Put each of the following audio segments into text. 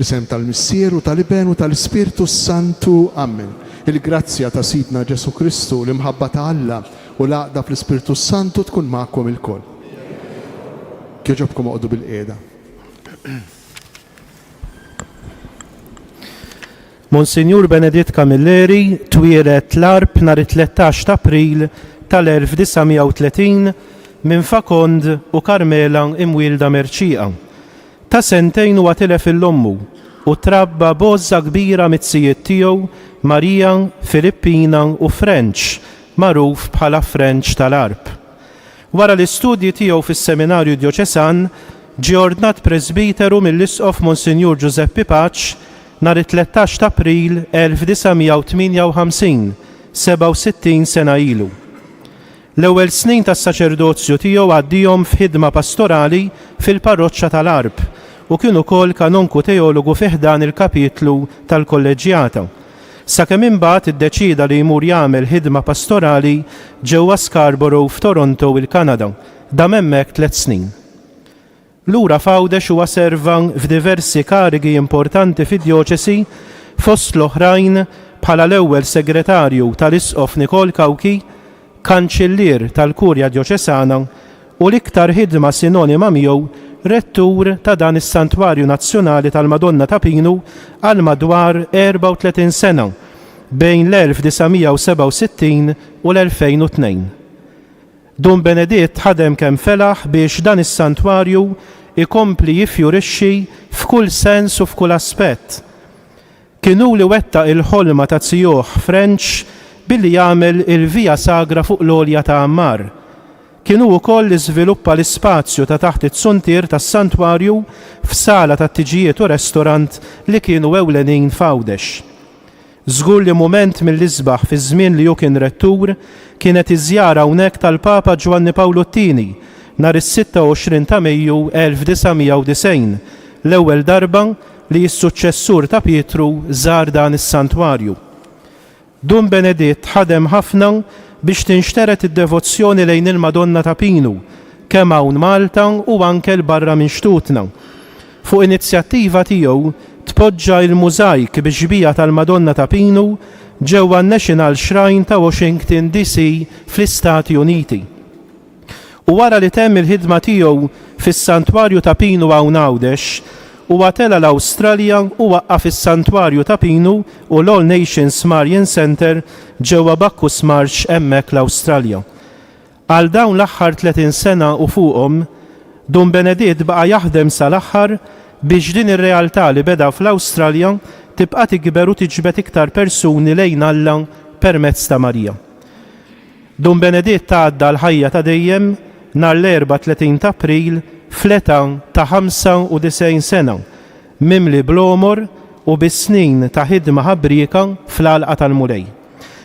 Fl-isem tal-Missier u tal-Iben u tal-Ispirtu s-Santu. Ammen. Il-grazzja ta' Sidna Ġesù Kristu, l-imħabba ta' Alla u l-għaqda fl-Ispirtu s-Santu tkun magħkom ilkoll. Jogħġobkom oqogħdu bilqiegħda. Monsinjur Beneditt Camilleri twieled l-Għarb nhar it-13 t'April tal-1930 minn Fakond u Carmela imwielda Mercieqa. Ta' sentejn huwa tilef 'il ommu u trabba b'għożża kbira mit-zijiet tiegħu Maria, Filippina u Frenċ, magħruf bħala Frenċ tal-Għarb. Wara l-istudji tiegħu fis-Seminarju Djoċesan, ġie ordnat presbiteru mill-Isqof Monsinjur Ġużeppi Paċ nhar it-13 t'April 1958, 67 sena ilu. L-ewwel snin tas-saċerdozju tiegħu għaddihom f'ħidma pastorali fil-parroċċa tal-Għarb u kien ukoll kanonku teologu fi ħdan il-kapitlu tal-Kolleġġjata, sakemm imbagħad iddeċieda li jmur jagħmel ħidma pastorali ġewwa Scarborough f'Toronto il-Kanada. Dam hemmhekk tlett snin. Lura f'Għawdex huwa serva f'diversi karigi importanti fid-djoċesi, fost l-oħrajn bħala l-ewwel segretarju tal-Isqof Nikol Cauchi, kanċillier tal-Kurja Djoċesana u l-iktar ħidma sinonima miegħu rettur ta' dan is-Santwarju Nazzjonali tal-Madonna ta' Pinu għal madwar 34 sena bejn l-1967 u l-2002. Dun Beneditt ħadem kemm felaħ biex dan is-santwarju jkompli jiffjurixxi f'kull sens u f'kull aspett. Kien hu li wettaq il-ħolma ta' zijuh Frenċ billi jagħmel il-Via Sagra fuq l-għolja ta' Għammar. Kien hu wkoll li żviluppa l-ispazju ta' taħt iz-zuntier tas-santwarju f'sala tat-tiġijiet u restorant li kienu ewlenin f'Għawdex. Żgur li mument mill-isbaħ fiż-żmien li hu kien rettur kienet iż-żjara hawnhekk tal-Papa Ġwanni Pawlu t-Tieni nhar is-26 ta' Mejju 1990, l-ewwel darba li s-suċċessur ta' Pietru żar dan is-santwarju. Dun Beneditt ħadem ħafna biex tinxtered id-devozzjoni lejn il-Madonna ta' Pinu, kemm hawn Malta u anke 'l barra minn xtutna. Fuq inizjattiva tiegħu tpoġġa il-mużajk bix-xbieha tal-Madonna ta' Pinu ġewwa n-National Shrine ta' Washington DC fl-Istati Uniti. U wara li temm il-ħidma tiegħu fis-Santwarju ta' Pinu hawn Għawdex, huwa tela' l-Awstralja u waqqaf is-Santwarju ta' Pinu u l-All Nations Marian Centre ġewwa Bacchus Marsh hemmhekk l-Awstralja. Għal dawn l-aħħar 30 sena u fuqhom, Dun Beneditt baqa' jaħdem sal-aħħar biex din ir-realtà li beda fl-Awstralja tibqa' tikber u tiġbed iktar persuni lejn Alla permezz ta' Marija. Dun Beneditt għadda għall-ħajja ta' dejjem nhar l-Erbgħa 30 t'April fl-età ta' 95 sena, mimli bl-għomor u bis-snin ta' ħidma ħabrieka fl-għalqa tal-Mulej.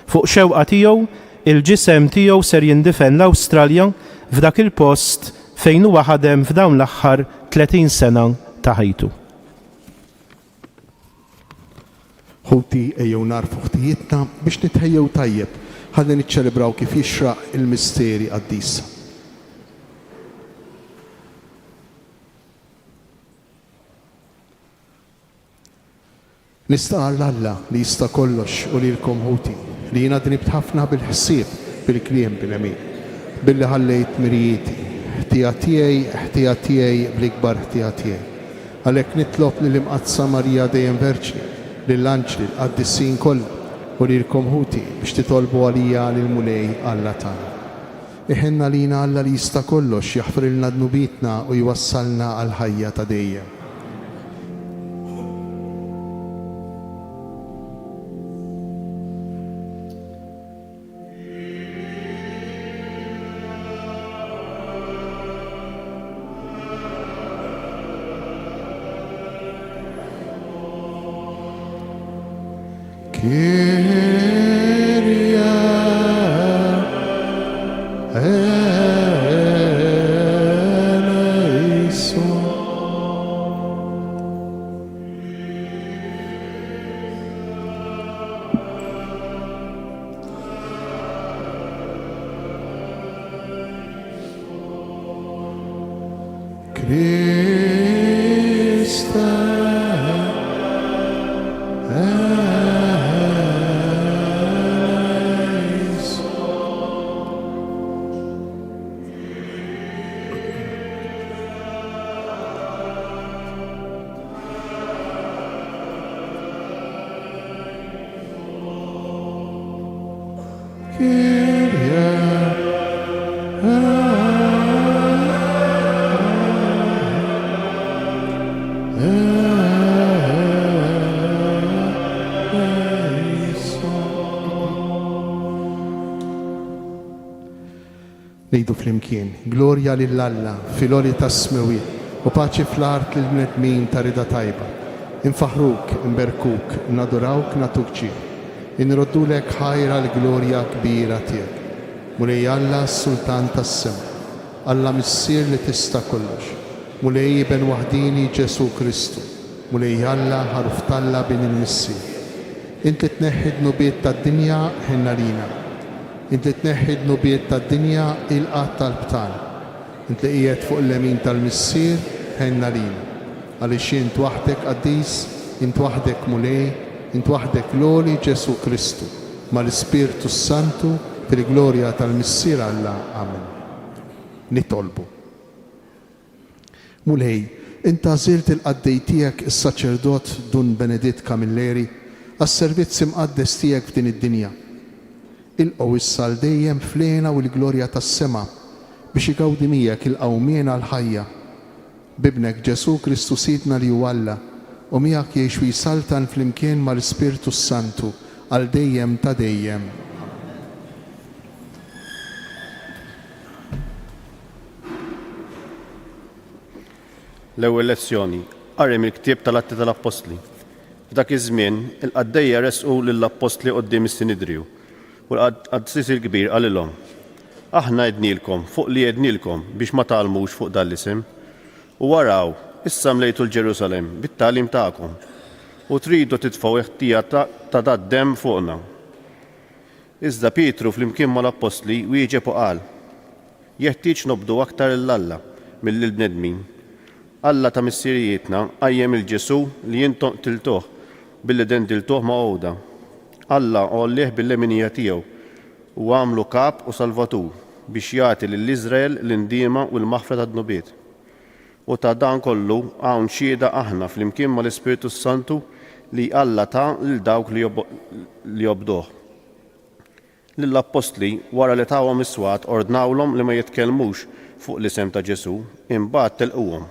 Fuq xewqa tiegħu, il-ġisem tiegħu ser jindifen l-Awstralja f'dak il-post fejn huwa ħadem f'dawn l-aħħar 30 sena ta' ħajtu. Ħuti, ejjew nagħrfu ħtijietna biex nitħejjew tajjeb ħalli niċċelebraw kif jixraq il-misteri qaddisa. Nistqarr 'l Alla li jista' kollox u lilkom ħuti, li jiena dnibt ħafna bil-ħsieb, bil-kliem, bil-għemil, billi ħallejt mirijieti. Ħtija tiegħi, ħtija tiegħi, bl-ikbar ħtija tiegħi. Għalhekk nitlob lill-Imqaddsa Marija dejjem Verġni, lill-anġli, l-qaddisin kollha, u lilkom ħuti, biex titolbu għalija lill-Mulej Alla tagħna. Iħenn għalina Alla li jista' kollox, jaħfrilna dnubietna u jwassalna għall-ħajja ta' dejjem. Kyrie eleison. Christe. Kyrie Ngħidu flimkien, Glorja lil Alla fil-għoli tas-smewwiet, u paċi fl-art lill-bnedmin ta' rieda tajba. Infaħħruk, inberkuk, nadurawk, nagħtuk ġieħ. Inroddulek ħajr għall-glorja kbira tiegħek. Mulej Alla, Sultan tas-sema, Alla Missier li tista' kollox, Mulej Iben waħdieni Ġesù Kristu, Mulej Alla, Ħaruf t'Alla Bin il-Missier. Int li tneħħi d-dnubiet tad-dinja, ħenn għalina. Int li tneħħi d-dnubiet tad-dinja, ilqa' t-talb tagħna. Int li qiegħed fuq il-lemin tal-Missier, ħenn għalina. Għaliex int waħdek qaddis, int waħdek Mulej, int waħdek l-Għoli Ġesù Kristu, mal-Ispirtu s-Santu, fil-glorja tal-Missier Alla. Amen. Nitolbu. Mulej, int għażilt il-qaddej tiegħek is-saċerdot Dun Beneditt Camilleri għas-servizz imqaddes tiegħek f'din id-dinja. Ilqgħu issa għal dejjem fl-hena u l-glorja tas-sema biex igawdi miegħek il-qawmien għall-ħajja. B'Ibnek Ġesù Kristu Sidna li hu Alla, u miegħek jgħix u jsaltan flimkien mal-Ispirtu s-Santu għal dejjem ta' dejjem. Amen. L-ewwel lezzjoni, Qari mill-ktieb tal-Atti tal-Appostli. F'dak iż-żmien, il-qaddejja ressqu lill-appostli quddiem is-Sinidriju, u l-qassis il-kbir qalilhom, Aħna għednielkom fuq li għednielkom biex ma tgħallmux fuq dan l-isem. U araw, issa mlejtu 'l Ġerusalemm bit-tagħlim tagħkom, u tridu titfgħu l-ħtija ta' dad-demm fuqna. Iżda Pietru flimkien mal-appostli wieġeb u qal, Jeħtieġ nobdu aktar 'l Alla milli l-bnedmin. Alla ta' missirijietna qajjem 'il Ġesù li intom qtiltuh billi dendiltuh ma' għuda. Alla għollieh bil-leminija tiegħu u għamlu Kap u Salvatur biex jagħti lil Iżrael l-indiema u l-maħfra tad-dnubiet. U ta' dan kollu hawn xhieda aħna flimkien mal-Ispirtu s-Santu li Alla ta lil dawk li jobduh. Lill-appostli, wara li tawhom is-swat, ordnawlhom li ma jitkellmux fuq l-isem ta' Ġesù, imbagħad telquhom.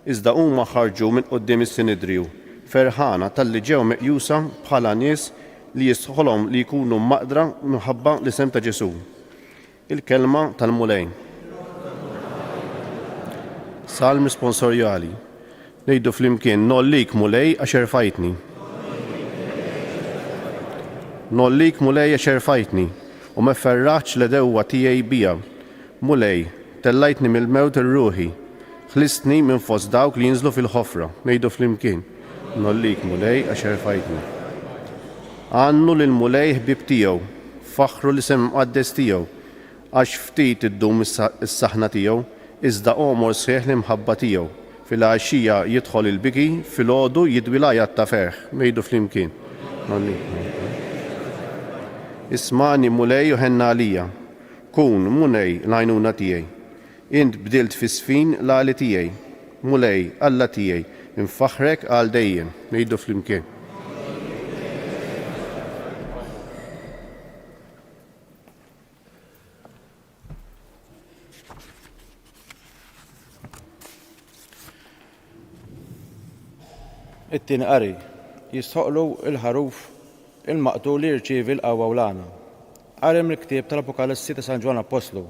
Iżda huma ħarġu minn quddiem is-Sinedriju, ferħana talli ġew meqjusa bħala nies li jistħolhom li jkunu mmaqdra minħabba l-isem ta' Ġesù. Il-Kelma tal-Mulej. Salm Risponsorjali. Ngħidu flimkien, Ngħollik, Mulej, għax erfajtni. Ngħollik, Mulej, għax erfajtni, u ma ferraħtx l-għedewwa tiegħi bija. Mulej, tellajtni mill-mewt ir-ruħi, ħlistni minn fost dawk li jinżlu fil-ħofra. Ngħidu flimkien, Ngħollik, Mulej, għax erfajtni. Għannu lill-Mulej ħbieb tiegħu, Faħħru l-isem imqaddes tiegħu, għax ftit iddum is-saħna tiegħu, iżda għomor sħiħ l-imħabba tiegħu. Filgħaxija jidħol il-biki, filgħodu jidwi l-għajat ta' ferħ. Ngħidu flimkien. Ismagħni, Mulej, u ħenn għalija. Kun, Mulej, l-għajnuna tiegħi. Int bdilt fi żfin l-għali tiegħi. Mulej, Alla tiegħi, infaħħrek għal dejjem. Ngħidu flimkien. It-tieni qari, Jistħoqqlu l-ħaruf il-maqtul li jirċievi l-qawwa u l-għana. Qari mill-ktieb tal-Apokalissi ta' San Ġwann Appostlu.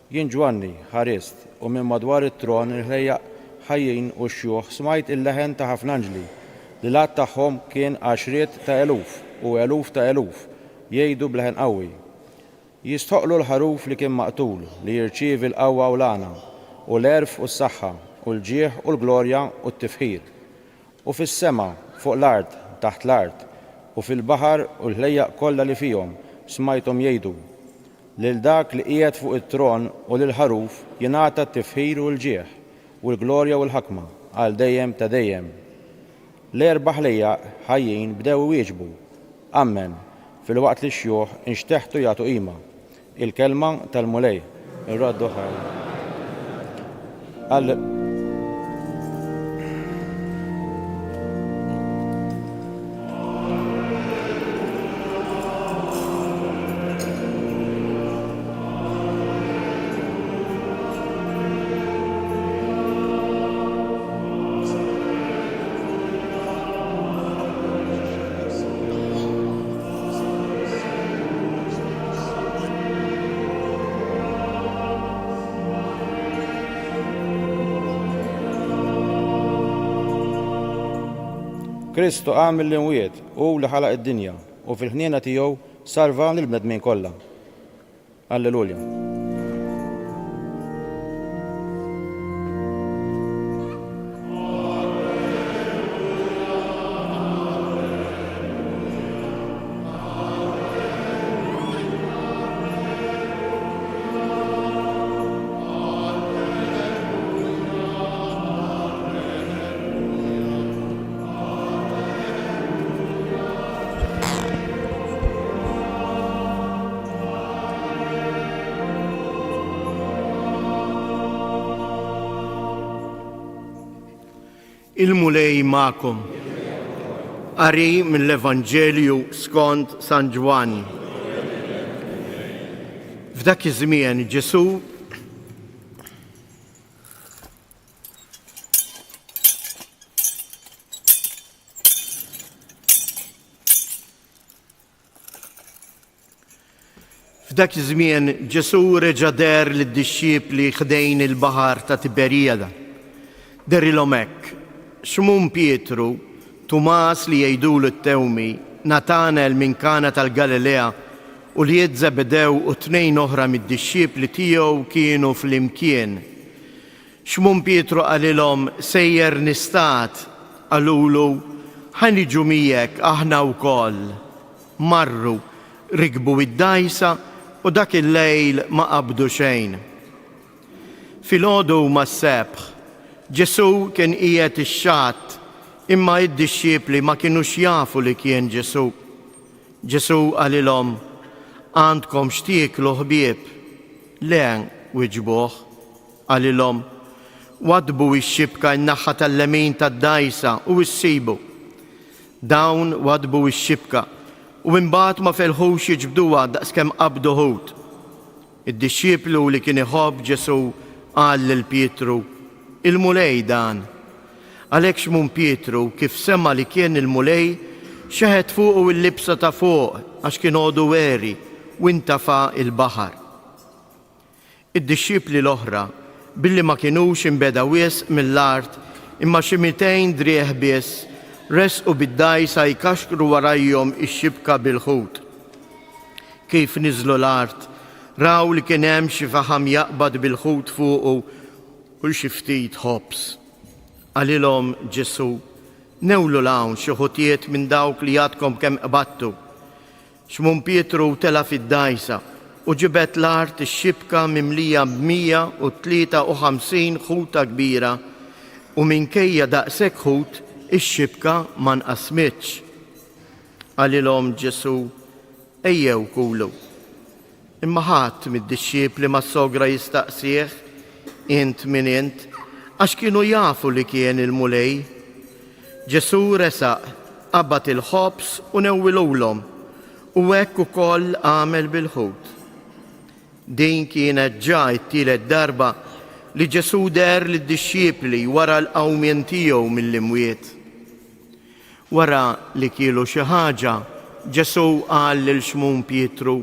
Jien Ġwanni, ħarist, u minn madwar it-tron il-ħlejjaq ħajjin u x-xjuħ smajt il-leħen ta' ħafna anġli, li l-għadd tagħhom kien għaxriet ta' eluf u eluf ta' eluf, jgħidu b'leħen qawwi, Jistħoqqlu l-Ħaruf li kien maqtul li jirċievi l-qawwa u l-għana, u l-għerf u s-saħħa, u l-ġieħ u l-glorja u t-tifħir. U fis-sema, fuq l-art, taħt l-art, u fil-baħar u l-ħlejjaq kollha li fihom, smajthom jgħidu, Lil dak li qiegħed fuq it-tron u lill-Ħaruf jingħata t-tifħir u l-ġieħ, u l-glorja u l-ħakma, għal dejjem ta' dejjem. L-erba' ħlejjaq ħajjin bdew iwieġbu, Ammen, filwaqt li x-xjuħ inxteħtu jagħtu qima. Il-kelma tal-Mulej. Irroddu ħajr għal. Kristu qam mill-imwiet, hu li ħalaq id-dinja, u fil-ħniena tiegħu salva lill-bnedmin kollha. Alleluja. Il-Mulej magħkom. Qari mill-Evanġelju skont San Ġwann. F'dak iż-żmien Ġesù F'dak iż-żmien Ġesù reġa' deher lid-dixxipli ħdejn il-baħar ta' Tiberijada. Dehrilhom hekk, Xmun Pietru, Tumas li jgħidulu t-Tewmi, Natanel minn Kana tal-Galilea, ulied Żebedew u tnejn oħra mid-dixxipli tiegħu kienu flimkien. Xmun Pietru qalilhom, Sejjer nistad. Qalulu, Ħa niġu miegħek aħna wkoll. Marru, rikbu id-dgħajsa u dak il-lejl ma qabdu xejn. Filgħodu mas-sebħ, Ġesù kien qiegħed ix-xatt, imma id-dixxipli ma kinux jafu li kien Ġesù. Ġesù qalilhom, Għandkom x'tieklu, ħbieb? Le, wiġbuh. Qalilhom, Waddbu x-xibka n-naħa tal-lemin tad-dgħajsa u issibu. Dawn waddbu x-xibka u imbagħad ma felħux jiġbduha daqskemm qabdu ħut. Id-dixxiplu li kien iħobb Ġesù qal lil Pietru, Il-Mulej dan! Għalhekk Xmun Pietru, kif sema' li kien il-Mulej, xeħet fuqu l-libsa ta' fuq għax kien għodu għeri u ntafa' l-baħar. Id-dixxipli l-oħra, billi ma kinux imbegħda wisq mill-art, imma xi 200 driegħ biss, resqu bid-dgħajsa jkaxkru warajhom ix-xibka bil-ħut. Kif niżlu l-art, raw li kien hemm xi faħam jaqbad bil-ħut fuqu u xi ftit ħobż. Qalilhom Ġesù, Newlu 'l hawn xi ħutiet minn dawk li għadkom kemm qbadtu. Xmun Pietru tela' fid-dgħajsa u ġibed l-art ix-xibka mimlija b'153 ħuta kbira u minkejja daqshekk ħut ix-xibka ma nqasmitx. Qalilhom Ġesù, Ejjew kulu. Imma ħadd mid-dixxipli ma ssogra jistaqsih, Int min int? Għax kienu jafu li kien il-Mulej. Ġesù resaq, qabad il-ħobż u newwilulhom, u hekk ukoll għamel bil-ħut. Din kienet ġa t-tielet darba li Ġesù deher lid-dixxipli wara l-qawmien tiegħu mill-imwiet. Wara li kielu xi ħaġa, Ġesù qal lil Xmun Pietru,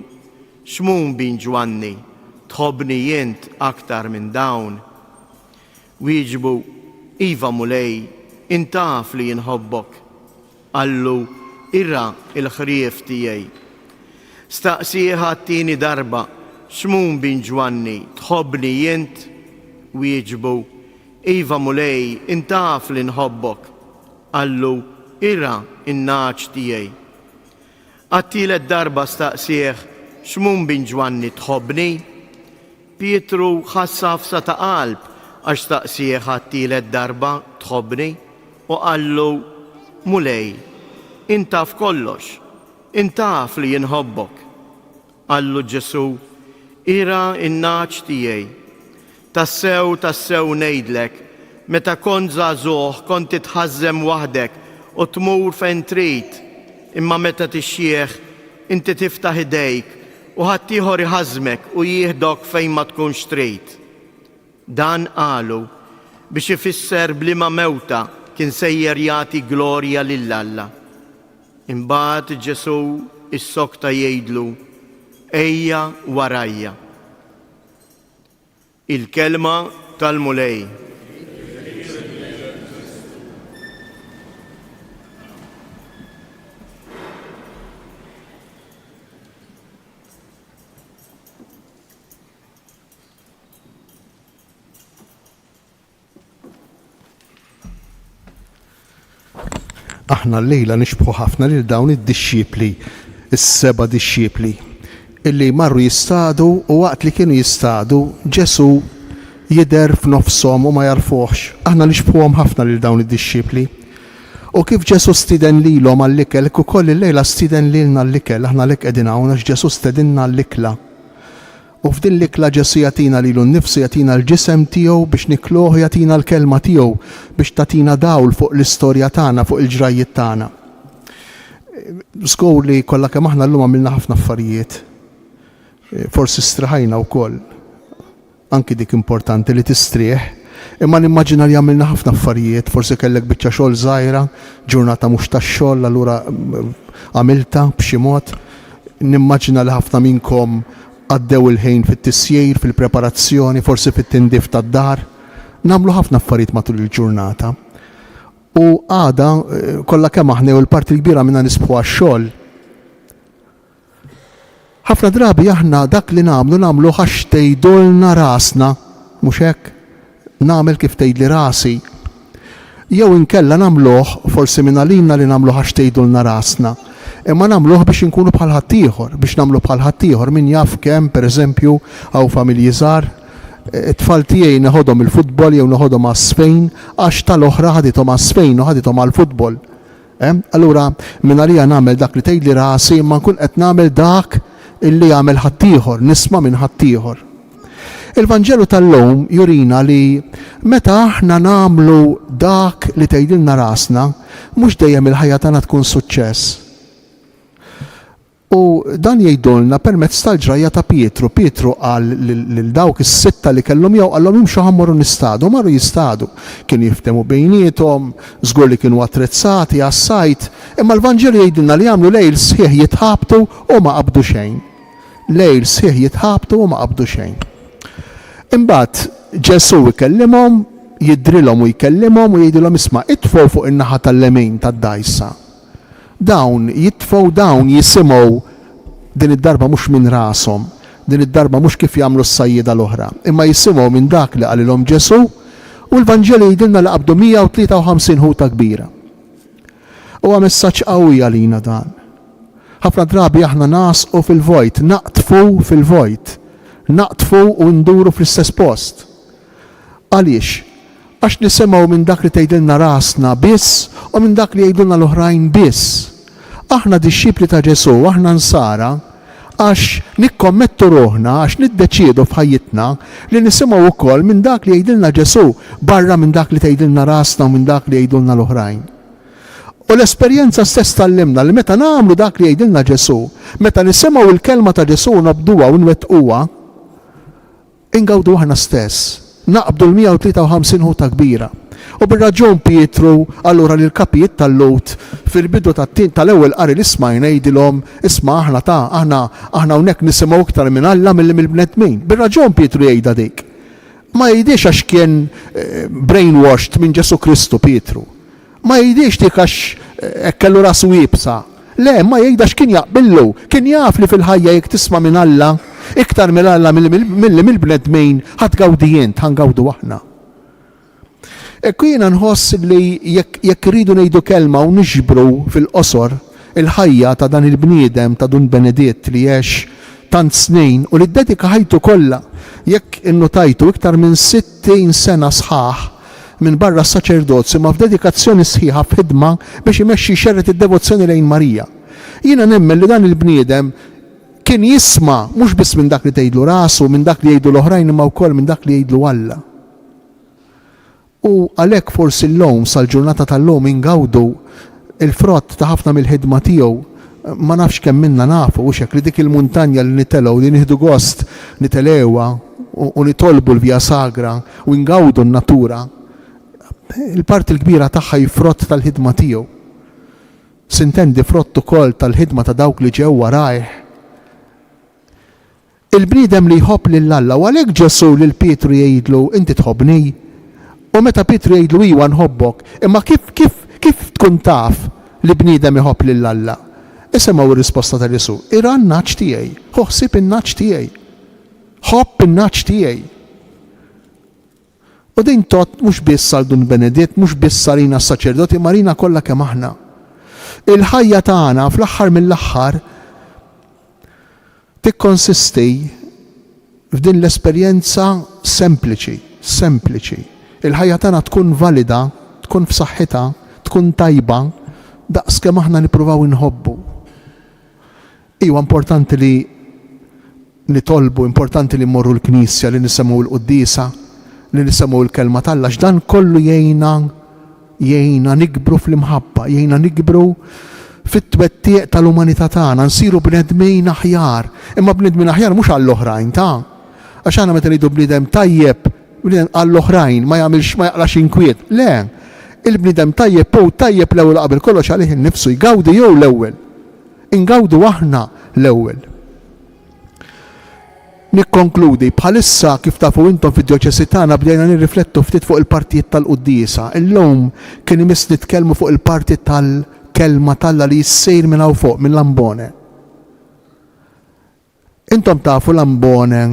Xmun bin Ġwanni, tħobbni int aktar minn dawn? Wieġbu, Iva, Mulej, int taf li inħobbok. Qallu, Irgħa l-ħrief tiegħi. Staqsieh għat-tieni darba, Xmun bin Ġwanni, tħobbni int? Wieġbu, Iva, Mulej, int taf li nħobbok. Qallu, Irgħa n-nagħaġ tiegħi. Għat-tielet darba staqsieh, Xmun bin Ġwanni, tħobbni? Pietru ħass għafsa ta' qalb għax staqsieh għat-tielet darba, Tħobbni? U qallu, Mulej, int taf kollox, int taf li inħobbok. Qallu Ġesù, Irgħa n-nagħaġ tiegħi. Tassew, tassew ngħidlek, meta kont żagħżugħ kont titħażżem waħdek u tmur fejn trid, imma meta tixjieħ, inti tiftaħ idejk u ħaddieħor iħażżmek u jieħdok fejn ma tkunx trid. Dan qalu biex ifisser b'liema mewta kien sejjer jagħti glorja lil Alla. Imbagħad Ġesù issokta jgħidlu, Ejja warajja. Il-Kelma tal-Mulej. Aħna llejla nixbħu ħafna lil dawn id-dixxipli, is-seba' dixxipli, illi marru jistadu u waqt li kienu jistadu, Ġesù jidher f'nofshom u ma jagħrfuhx. Aħna nixbħuhom ħafna lil dawn id-dixxipli. U kif Ġesù stieden lilhom għall-ikel, hekk ukoll illejla stieden lilna għall-ikel. Aħna għalhekk qegħdin hawn għax Ġesù stedinna għall-ikla. U f'din l-ikla Ġesù jagħtina lilu nnifsu, jagħtina l-ġisem tiegħu biex nikluh u jagħtina l-kelma tiegħu biex tagħtina dawl fuq l-istorja tagħna, fuq il-ġrajjiet tagħna. Żgur li kollha kemm aħna llum għamilna ħafna affarijiet. Forsi straħajna wkoll. Anki dik importanti li tistrieħ. Imma nimmaġina li għamilna ħafna affarijiet, forsi kellek biċċa xogħol żgħira, ġurnata mhux tax-xogħol, allura għamiltha b'xi mod. Nimmaġina li ħafna minnkom għaddew il-ħin fit-tisjir, fil-preparazzjoni, forsi fit-tindif tad-dar. Nagħmlu ħafna affarijiet matul il-ġurnata. U għada kollha kemm aħna jew il-parti l-kbira minna nisbħu għax-xogħol. Ħafna drabi aħna dak li nagħmlu nagħmluh għax tgħidulna rasna, mhux hekk? Nagħmel kif tgħidli rasi. Jew inkella nagħmluh, forsi minn għalina li nagħmluh għax tgħidulna rasna, imma nagħmluh biex inkunu bħal ħaddieħor, biex nagħmlu bħal ħaddieħor. Min jaf kemm, pereżempju, hawn familji żgħar, it-tfal tiegħi neħodhom il-futbol jew neħodhom għaż-żfin għax tal-oħra ħadithom għaż-żfin u ħadithom għall-futbol. Allura, minn għalija nagħmel dak li tgħidli rasi imma nkun qed nagħmel dak illi jagħmel ħaddieħor, nisma' minn ħaddieħor. Il-Vanġelu tal-lum jurina li meta aħna nagħmlu dak li tgħidilna rasna, mhux dejjem il-ħajja tagħna tkun suċċess. U dan jgħidulna permezz tal-ġrajja ta' Pietru. Pietru qal lil dawk is-sitta li kellu miegħu qallhom imxu ħa mmorru nistadu. U marru jistadu. Kienu jiftehmu bejniethom, żgur li kienu attrezzati għas-sajd, imma l-Vanġelu jgħidilna li għamlu lejl sħiħ jitħabtu u ma qabdu xejn. Lejl sħiħ jitħabtu u ma qabdu xejn. Imbagħad Ġesù jkellimhom, jidhrilhom u jkellimhom u jgħidilhom isma' itfgħu fuq in-naħa tal-lemin tad-dgħajsa. Dawn jitfgħu, dawn jisimgħu, din id-darba mhux minn rashom, din id-darba mhux kif jagħmlu s-sajjieda l-oħra, imma jisimgħu minn dak li qalilhom Ġesù, u l-Vanġelu jgħidilna li qabdu 153 ħuta kbira. Huwa messaġġ qawwi għalina dan. Ħafna drabi aħna nagħsqu fil-vojt, naqdfu fil-vojt, naqdfu u nduru fl-istess post. Għaliex? Għax nisimgħu minn dak li tgħidilna rasna biss u minn dak li jgħidulna l-oħrajn biss. Aħna dixxipli ta' Ġesù, aħna Nsara, għax nikkommettu ruħna, għax niddeċiedu f'ħajjitna li nisimgħu wkoll minn dak li jgħidilna Ġesù barra minn dak li tgħidilna rasna u minn dak li jgħidulna l-oħrajn. U l-esperjenza stess tgħallimna li meta nagħmlu dak li jgħidilna Ġesù, meta nisimgħu l-kelma ta' Ġesù u nobduha u nwettquha, Ingawdu aħna stess. Naqbdu l-153 ħuta kbira. U bir-raġun Pietru allura lill-kapijiet tal-Lhud fil-bidu tal-ewwel qari li smajna jgħidilhom, Isma' aħna ta' aħna aħna hawnhekk nisimgħu iktar minn Alla milli mill-bnedmin. Bir-raġun Pietru jgħidha dik. Ma jgħidhiex għax kien brainwashed minn Ġesù Kristu Pietru. Ma jgħidhiex dik għax hekk kellu rasu iebsa. Le, imma jgħidha għax kien jaqbillu. Kien jaf li fil-ħajja jekk tisma' minn Alla, iktar minn Alla milli mill-bnedmin, ħa tgawdi int, ħa ngawdu aħna. Hekk jiena nħoss li jekk jekk irridu ngħidu kelma u niġbru fil-qosor il-ħajja ta' dan il-bniedem ta' Dun Beneditt li għex tant snin u li ddedika ħajtu kollha, jekk innutajtu iktar minn 60 sena sħaħ minbarra s-saċerdozju imma f'dedikazzjoni sħiħa f'ħidma biex imexxi jxerred id-devozzjoni lejn Marija. Jiena nemmen li dan il-bniedem kien jisma' mhux biss minn dak li tgħidlu rasu, minn dak li jgħidu l-oħrajn imma wkoll minn dak li jgħidlu Alla. U għalhekk forsi llum sal-ġurnata tal-lum ingawdu l-frott ta' ħafna mill-ħidma tiegħu. Ma nafx kemm minna nafu, hux hekk, li dik il-muntanja li nitelgħu, li nieħdu gost nitelgħuha u nitolbu l-Via Sagra u ngawdu n-natura, il-parti l-kbira tagħha hi frott tal-ħidma tiegħu. Sintendi frott ukoll tal-ħidma ta' dawk li ġew warajh. Il-bniedem li jħobb lil Alla, u għalhekk Ġesù lil Pietru jgħidlu, Inti tħobbni? U meta Pietru jgħidlu, Iwa nħobbok, imma kif, kif, kif tkun taf li bniedem iħobb lil Alla? Isimgħu r-risposta ta' Ġesù, Irgħa n-nagħaġ tiegħi, ħu ħsieb in-nagħaġ tiegħi. Ħobb in-nagħaġ tiegħi. U din tgħodd mhux biss għal Dun Beneditt, mhux biss għalina s-saċerdoti, imma għalina kollha kemm aħna. Il-ħajja tagħna fl-aħħar mill-aħħar tikkonsisti f'din l-esperjenza sempliċi, sempliċi. Il-ħajja tagħna tkun valida, tkun f'saħħitha, tkun tajba daqs kemm aħna nippruvaw inħobbu. Iwa importanti li nitolbu, importanti li mmorru l-knisja, li nisemgħu l-quddiesa, li nisemgħu l-kelma t'Alla, għax dan kollu jgħinna jgħinna nikbru fl-imħabba, jgħinna nikbru fit-twettiq tal-umanità tagħna, nsiru bnedmin aħjar. Imma bnedmin aħjar mhux għall-oħrajn ta' għax aħna meta ngħidu bniedem tajjeb, bniedem għall-oħrajn ma jagħmilx ma jaqlax inkwiet. Le, il-bniedem tajjeb hu tajjeb l-ewwel qabel kollox għalih innifsu, jgawdi hu l-ewwel. Ingawdu aħna l-ewwel. Nikkonkludi, bħalissa kif tafu intom fid-djoċesi tagħna bdejna nirriflettu ftit fuq il-partijiet tal-quddiesa. Illum kien imiss nitkellmu fuq il-parti tal-kelma t'Alla li ssir minn hawn fuq, mill-ambone. Intom tafu l-ambone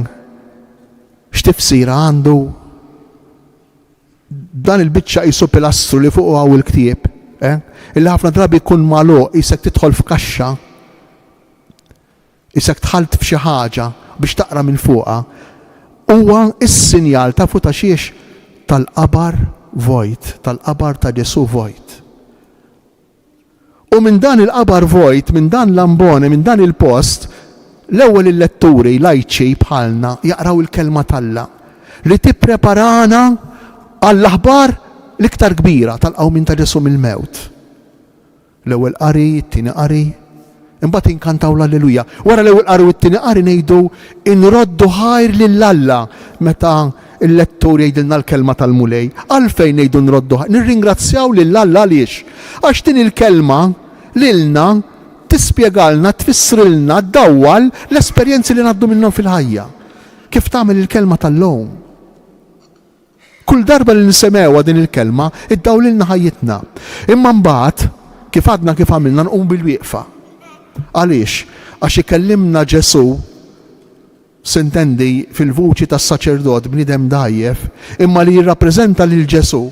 x'tifsira għandu? Dan il-biċċa qisu pilastru li fuqu hawn il-ktieb, eh? Illi ħafna drabi jkun magħluq qisek tidħol f'kaxxa. Qisek dħalt f'xi ħaġa biex taqra minn fuqha. Huwa s-sinjal tafu ta' xiex? Tal-qabar vojt, tal-qabar ta' Ġesù vojt. U minn dan il-qabar vojt, minn dan l-ambone, minn dan il-post, l-ewwel il-letturi lajċi bħalna jaqraw il-Kelma t'Alla li tippreparana għall-aħbar l-iktar kbira tal-qawmien ta' Ġesù mill-mewt. L-ewwel qari, it-tieni qari, imbagħad inkantaw l-Alleluja. Wara l-ewwel qari u t-tieni qari ngħidu inroddu ħajr lil Alla meta l-lettur jgħidilna l-kelma tal-Mulej. Għalfejn ngħidu nroddu ħajr? Nirringrazzjaw lil Alla għaliex? Għax din il-kelma lilna tispjegalna, tfissrilna, ddawwal l-esperjenzi li ngħaddu minnhom fil-ħajja. Kif tagħmel il-kelma tal-lum. Kull darba li nisemgħuha din il-kelma, iddawlilna ħajjitna. Imma mbagħad, kif għadna kif għamilna nqumu bil-wieqfa. Għaliex? Għax ikellimna Ġesù, sintendi fil-vuċi tas-saċerdot bniedem dgħajjef, imma li jirrappreżenta lil Ġesù.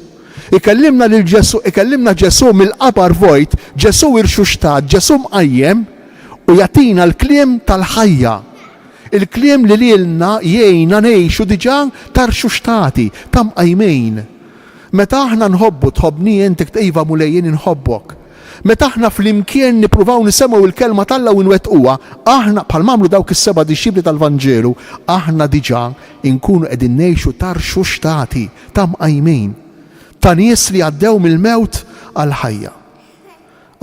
Ikellimna lil Ġesù, ikellimna Ġesù mill-qabar vojt, Ġesù irxuxtat, Ġesù mqajjem, u jagħtina l-kliem tal-ħajja. Il-kliem li lilna jgħinna ngħixu diġà ta' rxuxtati, ta' mqajmin. Meta aħna nħobbu, tħobbni int? Iva Mulej jien inħobbok. Meta aħna flimkien nippruvaw nisemgħu l-Kelma t'Alla u nwettquha, aħna, bħalma għamlu dawk is-seba' dixxipli tal-Vanġelu, aħna diġà nkunu qegħdin ngħixu ta' rxuxtati, ta' mqajmin, ta' nies li għaddew mill-mewt għall-ħajja.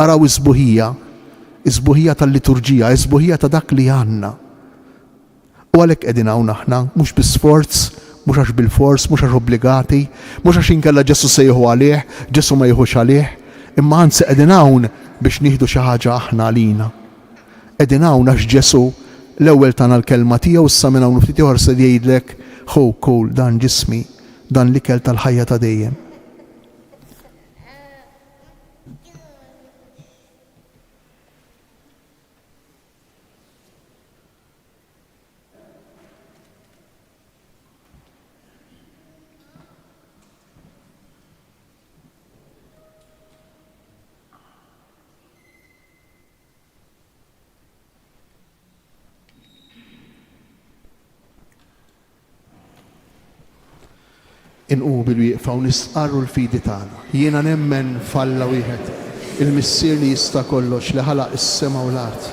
Araw is-sbuħija, is-sbuħija tal-liturġija, is-sbuħija ta' dak li għandna. U għalhekk qegħdin hawn aħna, mhux bi sforz, mhux għax bilfors, mhux għax obbligati, mhux għax inkella Ġesù se jieħu għalih, Ġesù ma jieħux għalih, imma anzi qegħdin hawn biex nieħdu xi ħaġa aħna għalina. Qegħdin hawn għax Ġesù l-ewwel tana l-kelma tiegħu issa minn hawn u ftit ieħor se jgħidlek, Ħu, kul, dan ġismi, dan l-ikel tal-ħajja ta' dejjem. Inqumu bil-wieqfa u nistqarru l-fidi tagħna. Jiena nemmen f'Alla wieħed, il-Missier li jista' kollox, li ħalaq is-sema u l-art,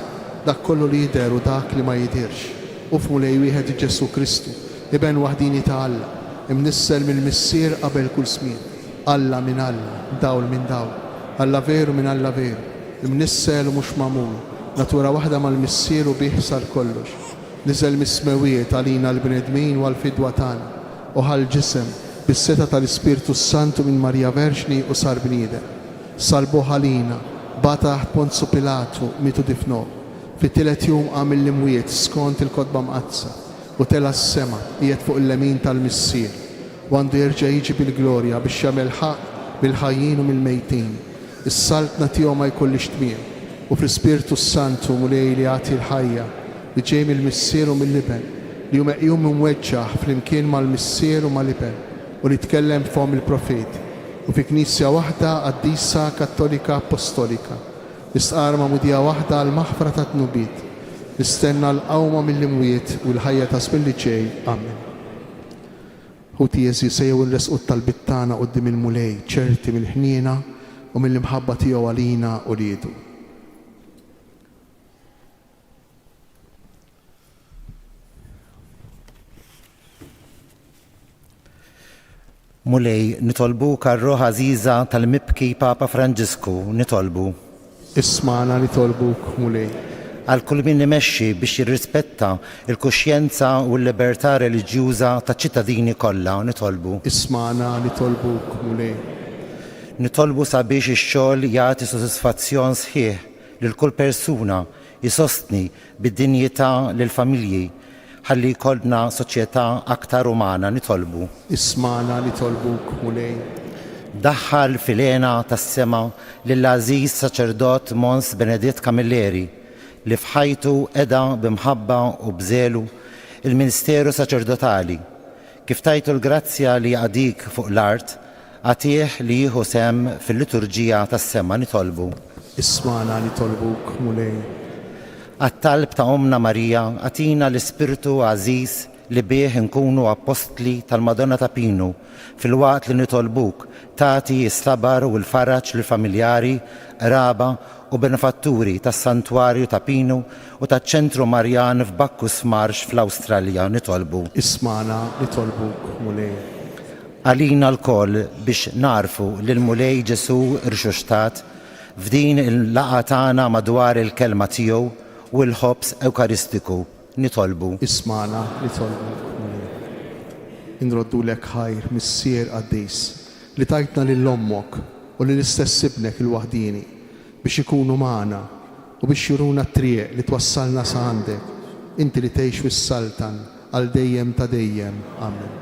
dak kollu li jidher u dak li ma jidhirx, u f'Mulej wieħed Ġesù Kristu, Iben waħdieni ta' Alla, imnissel mill-Missier qabel kull żmien, Alla minn Alla, dawl minn dawl, Alla veru minn Alla veru, imnissel u mhux magħmul, natura waħda mal-Missier u bih sar kollox. Niżel mis-smewwiet għalina l-bnedmin u għall-fidwa tagħna, u ħa l-ġisem, bis-setgħa tal-Ispirtu s-Santu minn Marija Verġni u sar bniedem. Salbuh għalina, bata taħt Ponzu Pilatu, miet u difnuh. Fit-tielet jum qam mill-imwiet, skont il-Kotba Mqaddsa, u tela' s-sema, qiegħed fuq il-lemin tal-Missier, u għandu jerġa' jiġi bil-glorja biex jagħmel ħaqq mill-ħajjin u mill-mejtin. Is-saltna tiegħu ma jkollhiex tmiem. U fl-Ispirtu s-Santu, Mulej li jagħti l-ħajja, li ġej mill-Missier u mill-Iben, li hu meqjum u mweġġaħ flimkien mal-Missier u mal-Iben, u li tkellem b'fomm il-profeti, u fi Knisja waħda, qaddisa, kattolika, appostolika. Nistqarr magħmudija waħda għall-maħfra tad-dnubiet. Nistenna l-qawma mill-imwiet u l-ħajja ta' żmien li ġej. Amen. Ħuti għeżież, ejjew inressqu t-talbiet tagħna quddiem il-Mulej, ċerti mill-ħniena u mill-imħabba tiegħu għalina uliedu. Mulej, nitolbuk għar-ruħ għażiża tal-mibki Papa Franġisku, nitolbu. Ismagħna nitolbuk, Mulej. Għal kull min imexxi biex jirrispetta l-kuxjenza u l-libertà reliġjuża taċ-ċittadini kollha, nitolbu. Ismagħna nitolbuk, Mulej. Nitolbu sabiex ix-xogħol jagħti sodisfazzjon sħiħ lil kull persuna, isostni bid-dinjità lill-familji, ħalli jkollna soċjetà aktar umana, nitolbu. Ismagħna nitolbuk, Mulej. Daħħal fil-hena tas-sema lill-għażiż saċerdot Mons Beneditt Camilleri, li f'ħajtu qeda b'imħabba u b'żelu l-ministeru saċerdotali, Kif tajtu l-grazzja li jaqdik fuq l-art, agħtih li jieħu sehem fil-liturġija tas-sema, nitolbu. Ismagħna nitolbuk, Mulej. Għat-talb ta' Ommna Marija, agħtina l-Ispirtu għażiż li bih inkunu appostli tal-Madonna ta' Pinu, filwaqt li nitolbuk tagħti s-sabar u l-faraġ lill-familjari, qraba u benefatturi tas-Santwarju ta' Pinu u taċ-Ċentru Marjan f'Bacchus Marsh fl-Awstralja, nitolbu. Ismagħna, nitolbuk, Mulej. Għalina lkoll biex nagħrfu lill-Mulej Ġesù rxuxtat f'din il-laqgħa tagħna madwar il-Kelma tiegħu u l-Ħobż Ewkaristiku, nitolbu. Ismagħna, nitolbuk, Mulej. Inroddulek ħajr, Missier qaddis, li tajtna lil Ommok u lill-istess Ibnek il-waħdieni, biex ikunu magħna u biex juruna t-triq li twassalna sa għandek, inti li tgħix u ssaltan għal dejjem ta' dejjem. Amen.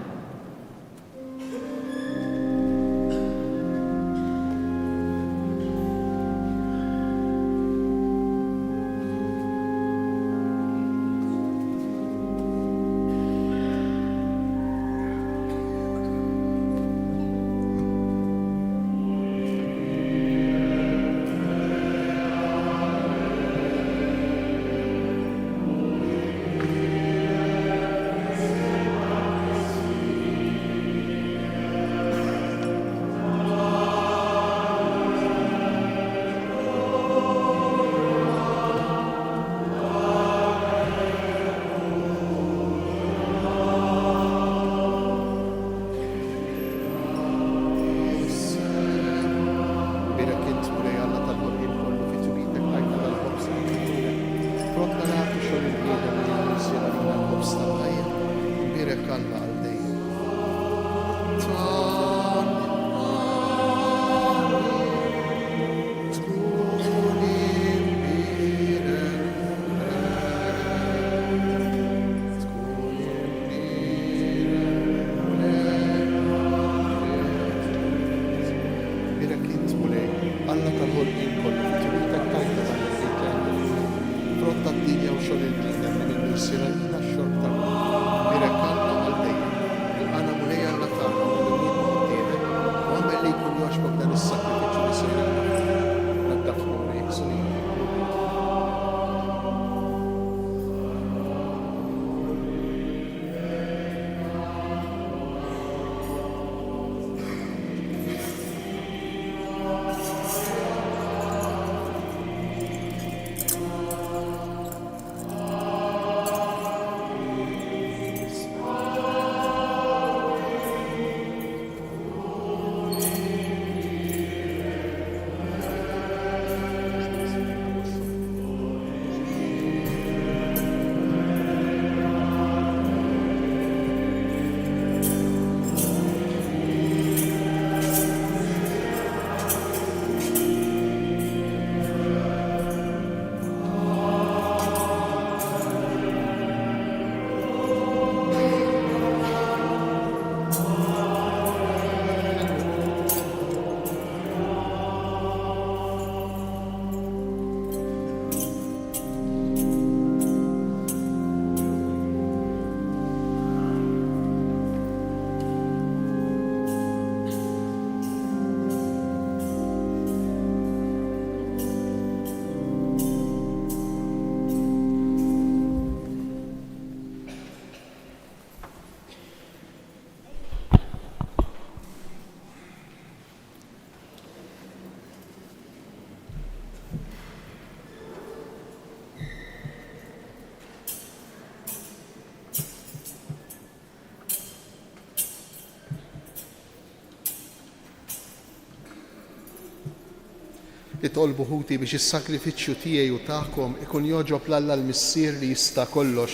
Itolbu ħuti biex is-sagrifiċċju tiegħi u tagħkom ikun jogħġob 'l Alla l-Missier li jista' kollox.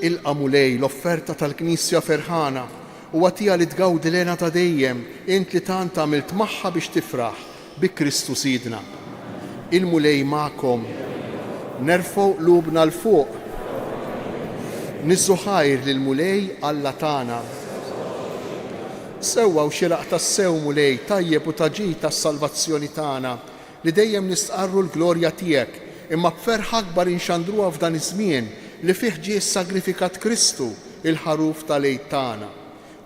Ilqa' Mulej l-offerta tal-Knisja ferħana u agħtiha li tgawdi l-hena ta' dejjem, int li tant għamilt magħha biex tifraħ. Bi Kristu Sidna. Il-Mulej magħkom. Nerfgħu qlubna 'l fuq. Niżżu ħajr lill-Mulej Alla tagħna. Sewwa u xieraq tassew, Mulej, tajjeb u ta' ġid għas-salvazzjoni tagħna, li dejjem nistqarru l-glorja tiegħek, imma b'ferħ akbar inxandruha f'dan iż-żmien li fih ġie ssagrifikat Kristu, il-Ħaruf tal-Għid tagħna.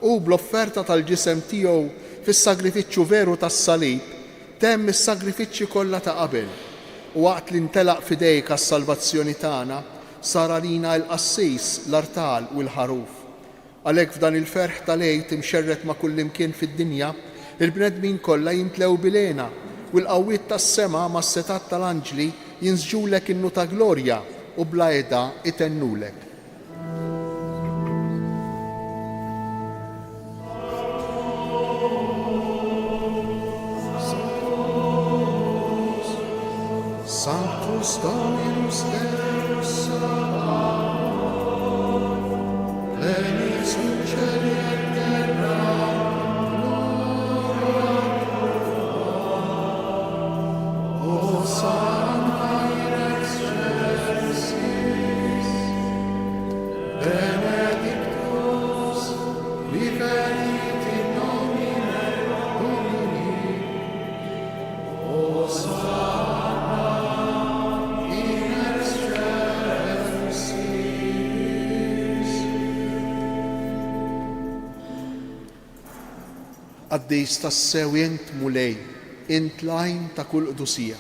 Hu bl-offerta tal-ġisem tiegħu fis-sagrifiċċju veru tas-salib, temm is-sagrifiċċji kollha ta' qabel, u waqt li ntelaq f'idejk għas-salvazzjoni tagħna, sar għalina il-qassis, l-artal u l-ħaruf. Għalhekk f'dan il-ferħ tal-Għid imxerred ma' kullimkien fid-dinja, il-bnedmin kollha jimtlew bil-hena, u l-qawwiet tas-sema mas-setgħat tal-anġli jinsġulek innu ta' glorja u bla heda itennulek. Sanctus Dominus Deus Sabaoth, plenis in celi et terra, gloria tua. Hosanna in excelsis. Benedictus qui venit in nomine Domini, Hosanna in excelsis. Qaddis tassew int, Mulej, int l-għajn ta' kull qdusija.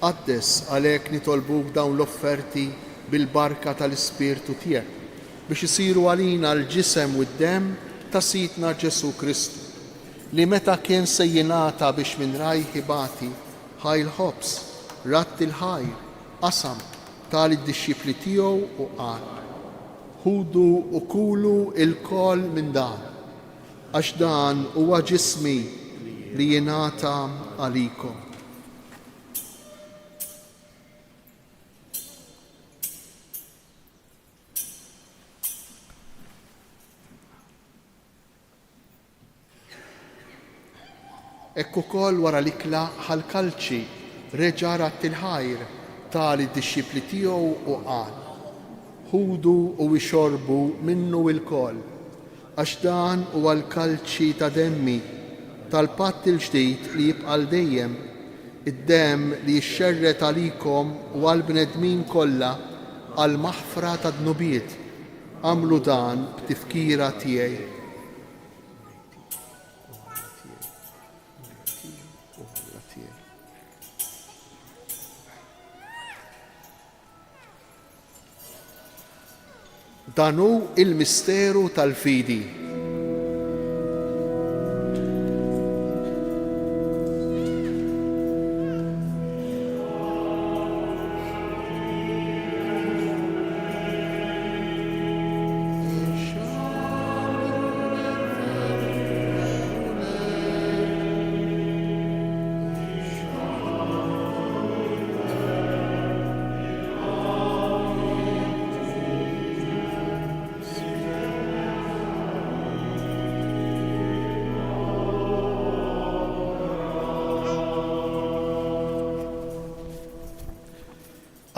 Qaddes għalhekk nitolbuk dawn l-offerti bil-barka tal-Ispirtu tiegħek, biex isiru għalina l-ġisem u d-demm ta' Sidna Ġesù Kristu, li meta kien se jingħata biex minn rajh ibati, ħa l-ħobż, radd il-ħajr, qasam, ta lid-dixxipli tiegħu u qal, Ħudu u kulu lkoll minn dan, għax dan huwa ġismi li jingħata għalikom. Hekk ukoll wara l-ikla ħa l-kalċi, reġa' radd il-ħajr, ta lid-dixxipli tiegħu u qal, Ħudu u ixorbu minnu ilkoll, għax dan huwa l-kalċi ta' demmi, tal-patt il-ġdid li jibqa' għal dejjem, id-demm li jixxerred għalikom u għall-bnedmin kollha għall-maħfra tad-dnubiet. Agħmlu dan b'tifkira tiegħi. Dan hu il-misteru tal-fidi.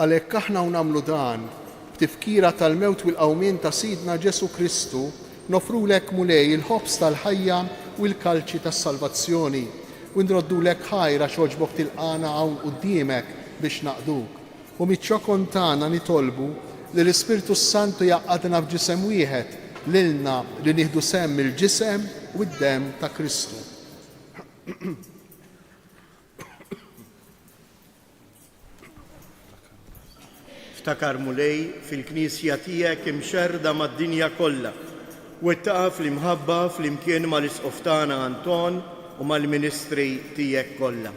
Għalhekk aħna u nagħmlu dan, b'tifkira tal-mewt u l-qawmien ta' Sidna Ġesù Kristu, noffrulek Mulej il-ħobż tal-ħajja u l-kalċi tas-salvazzjoni, u nroddulek ħajr għax għoġbok tilqagħna hawn quddiemek biex naqduk. U miċ-ċokon tagħna nitolbu li l-Ispirtu s-Santu jgħaqqadna f'ġisem wieħed, lilna li nieħdu sehem mill-ġisem u d-demm ta' Kristu. Ftakar, Mulej, fil-Knisja tiegħek imxerrda mad-dinja kollha, wettaqha fl-imħabba flimkien mal-Isqof tagħna Anton u mal-ministri tiegħek kollha.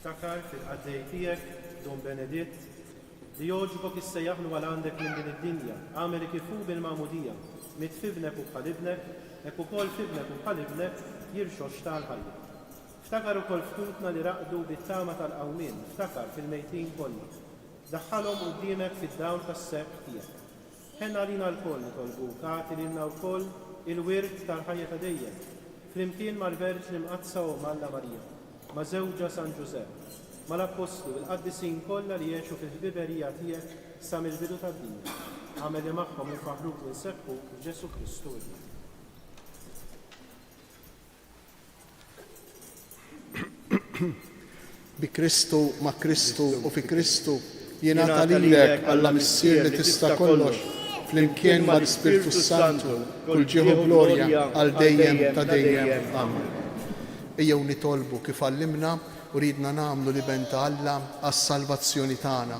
Ftakar fil-qaddej tiegħek. Dun Beneditt, li għoġbok issejjaħlu għal għandek minn din id-dinja, agħmel li kif hu bil-magħmudija miet f'Ibnek u bħal Ibnek, hekk ukoll f'Ibnek u bħal Ibnek jirxoxta għall-ħajja. Ftakar ukoll f'ħutna li raqdu bit-tama tal-qawmien, ftakar fil-mejtin kollha. Daħħalhom quddiemek fid-dawl tas-sebħ tiegħek. Ħenn għalina lkoll, nitolbuk, agħti lilna wkoll il-wirt tal-ħajja ta' dejjem, flimkien mal-Verġni Mqaddsa Omm Alla Marija, ma' żewġha San Ġużepp, mal-Appostli u l-qaddisin kollha li għexu fil-ħbiberija tiegħek sa mill-bidu tad-dinja. Agħmel li magħhom infaħħruk u nsebbħuk f'Ġesù Kristu Ibnek. Bi Kristu, ma' Kristu u fi Kristu, jingħata lilek, Alla Missier li tista' kollox, flimkien mal-Ispirtu s-Santu, kull ġieħ u glorja għal dejjem ta' dejjem. Amen. Ejjew nitolbu kif għallimna u riedna nagħmlu l-Iben ta' Alla għas-salvazzjoni tagħna.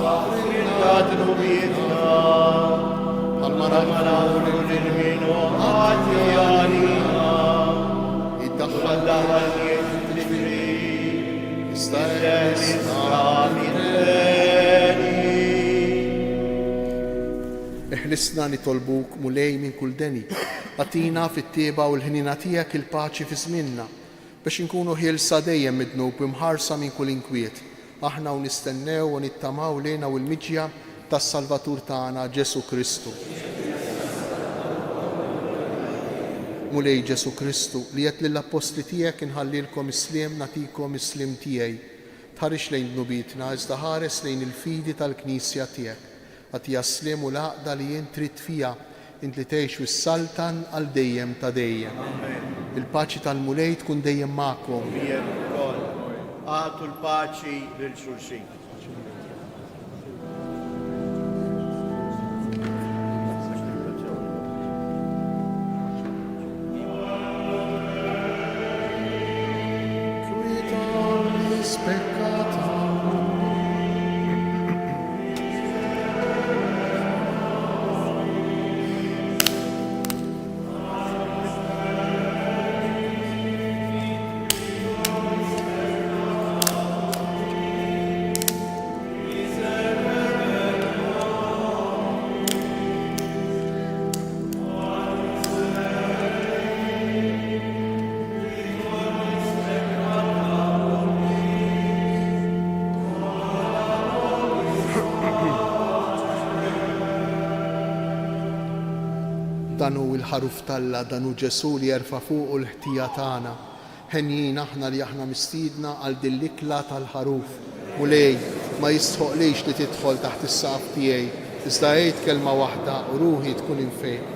Aħfrilna dnubietna, bħalma naħfru lil min hu ħati għalina. Iddaħħalniex fit-tiġrib, iżda eħlisna mid-deni. Eħlisna nitolbuk, Mulej, minn kull deni. Agħtina fit-tjieba u l-ħniena tiegħek il-paċi fi żmienna, biex inkunu ħielsa dejjem mid-dnub u mħarsa minn kull inkwiet, aħna u nistennew u nittamaw l-hena u l-miġja tas-Salvatur tagħna, Ġesù Kristu. Mulej Ġesù Kristu, li għedt lill-appostli tiegħek inħallilkom is-sliem nagħtikom is-sliem tiegħi, tħarisx lejn dnubietna iżda ħares lejn il-fidi tal-Knisja tiegħek. Agħtiha s-sliem u l-għaqda li int trid fiha, int li tgħix u ssaltan għal dejjem ta' dejjem. Amen. Il-paċi tal-Mulej tkun dejjem magħkom. U miegħek ukoll. Agħtu l-paċi lil xulxin. Qui tollis peccata. Dan hu l-Ħaruf t'Alla, dan hu Ġesù li jerfa' fuqu l-ħtija tagħna. Henjin aħna li aħna mistiedna għal din l-ikla tal-Ħaruf. Mulej, ma jistħoqlix li tidħol taħt is-saqaf tiegħi, iżda għid kelma waħda u ruħi tkun imfejqa.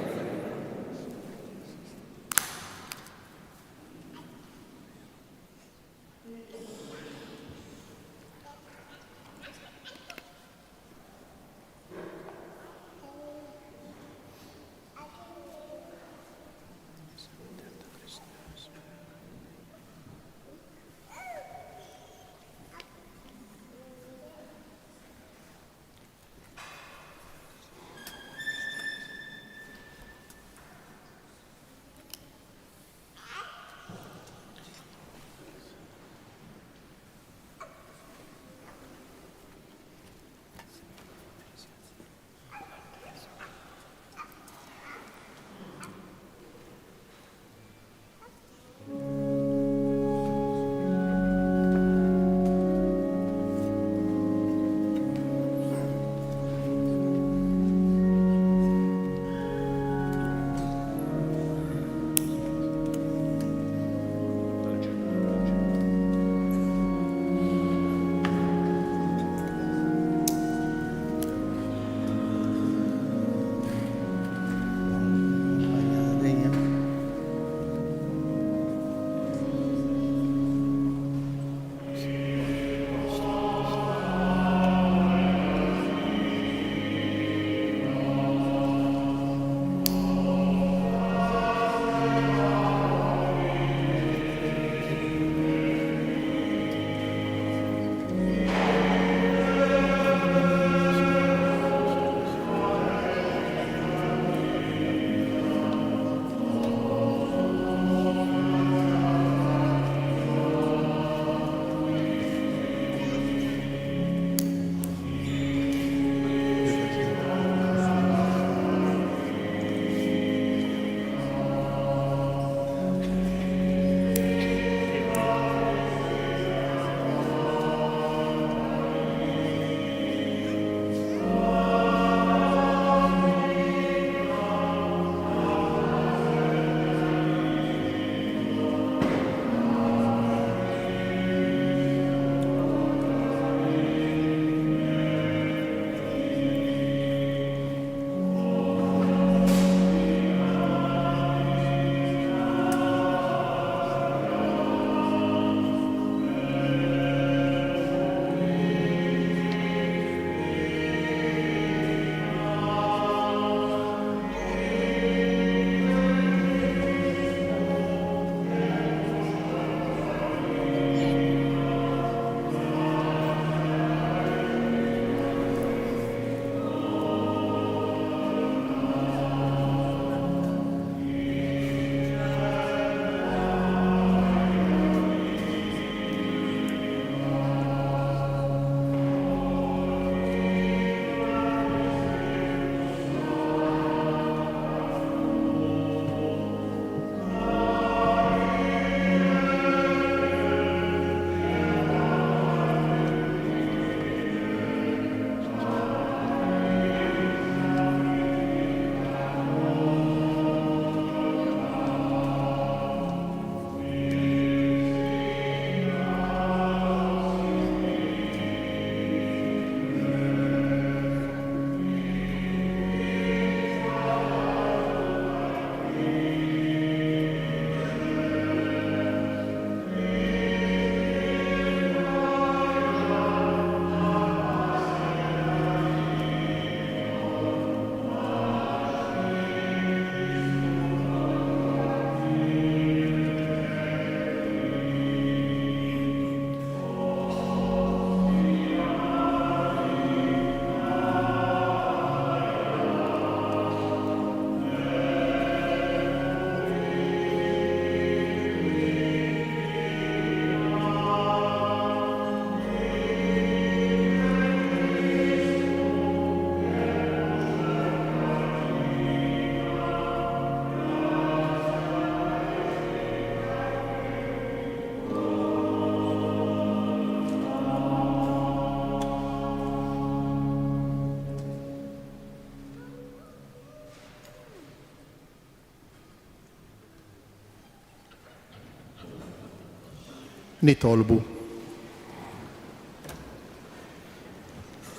Nitolbu.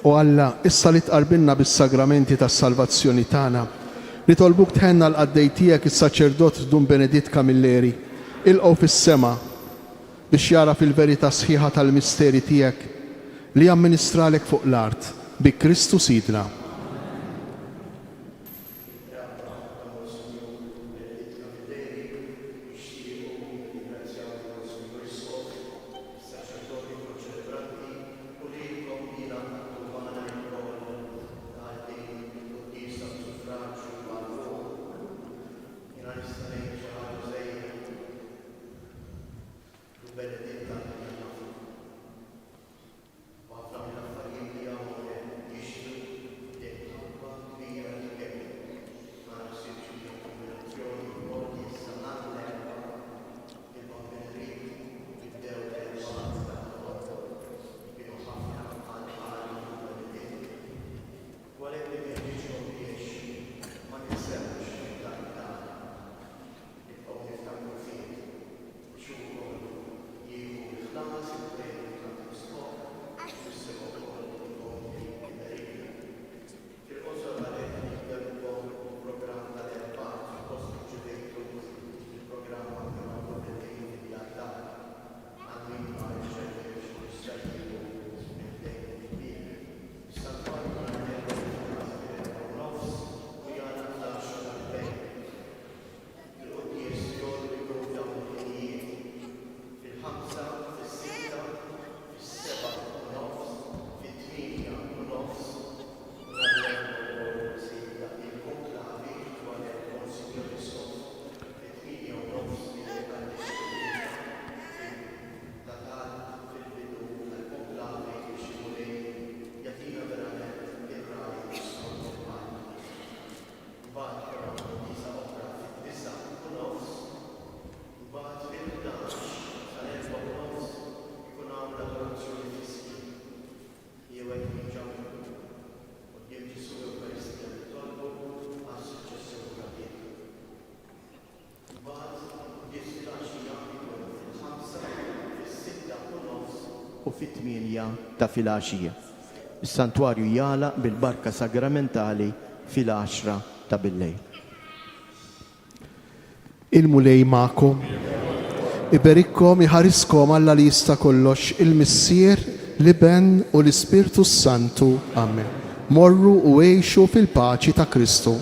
O Alla, issa li tqarbinna bis-sagramenti tas-salvazzjoni tagħna, nitolbuk tħenn għall-qaddej tiegħek is-saċerdot Dun Beneditt Camilleri, ilqgħu fis-sema biex jagħraf il-verità sħiħa tal-misteri tiegħek li amministralek fuq l-art, bi Kristu Sidna. Id-drawwa ta' Monsinjur Beneditt Camilleri nixtiequ nirringrazzjaw lil Monsinjur Isqof, is-saċerdoti konċelebranti u lilkom li ingħaqadtu magħna ilkoll għal din il-quddiesa b'suffraġju għar-ruħ. Jiena nista' ngħid xi ħaġa żgħira. Dun Beneditt għallimna ħafna. U ħafna mill-affarijiet li għamel jixhdu l-imħabba kbira li kellu. Ma naħsibx li hija kumbinazzjoni wkoll li issa nhar l-Erbgħa, il-Bambin Rit jibdew l-Erbgħat tal-Madonna. Kienu ħafna għal qalb Dun Beneditt. U għalhekk inħeġġiġkom biex ma ninsewx it-talb tagħna. Nibqgħu niftakru fih biex hu wkoll jieħu l-ħlas, il-premju tal-Isqof biex fis-sema wkoll ikompli jberikna. Fil-qosor għalhekk nibda lkom il-programm tal-Erbgħat, suppost irċivejtu il-programm anke mal-bulletin fid-djar tagħkom. Għal min ma rċeviex jista' jġibu minn ħdejn il-bieb. Is-santwarju nhar l-Erbgħa jiftaħ fil-erbgħa u nofs u jagħlaq fl-għaxra ta' billejl. Il-quddies jgħollu jkun f'dawn il-ħinijiet, fil-ħamsa, fis-sitta, fis-sebgħa u nofs, fit-tmienja u nofs, u nhar l-Erbgħa wkoll se jibda il-konklavi u għalhekk Monsinjur Isqof fit-tmienja u nofs se jqaddes quddiesa fil ta' talb fil-bidu tal-konklavi biex il-Mulej jagħtina verament ir-ragħaj u s-sliem f'qalbna. Imbagħad ikun hawn quddiesa oħra fid-disgħa u nofs. Imbagħad fil-ħdax sal-erbgħa u nofs ikun hawn l-adorazzjoni fis-skiet. Jew hekk niġġammru quddiem Ġesù Ewkaristija nitolbu għas-suċċessur ta' Pietru. Imbagħad il-quddies filgħaxija jkun fil-ħamsa, fis-sitta u nofs u fit-tmienja ta' filgħaxija. Is-santwarju jagħlaq bil-barka sagramentali fil-għaxra ta' billejl. Il-Mulej magħkom. Iberikkom, iħariskom Alla li jista' kollox, il-Missier, l-Iben u l-Ispirtu s-Santu. Amen. Morru u għixu fil-paċi ta' Kristu.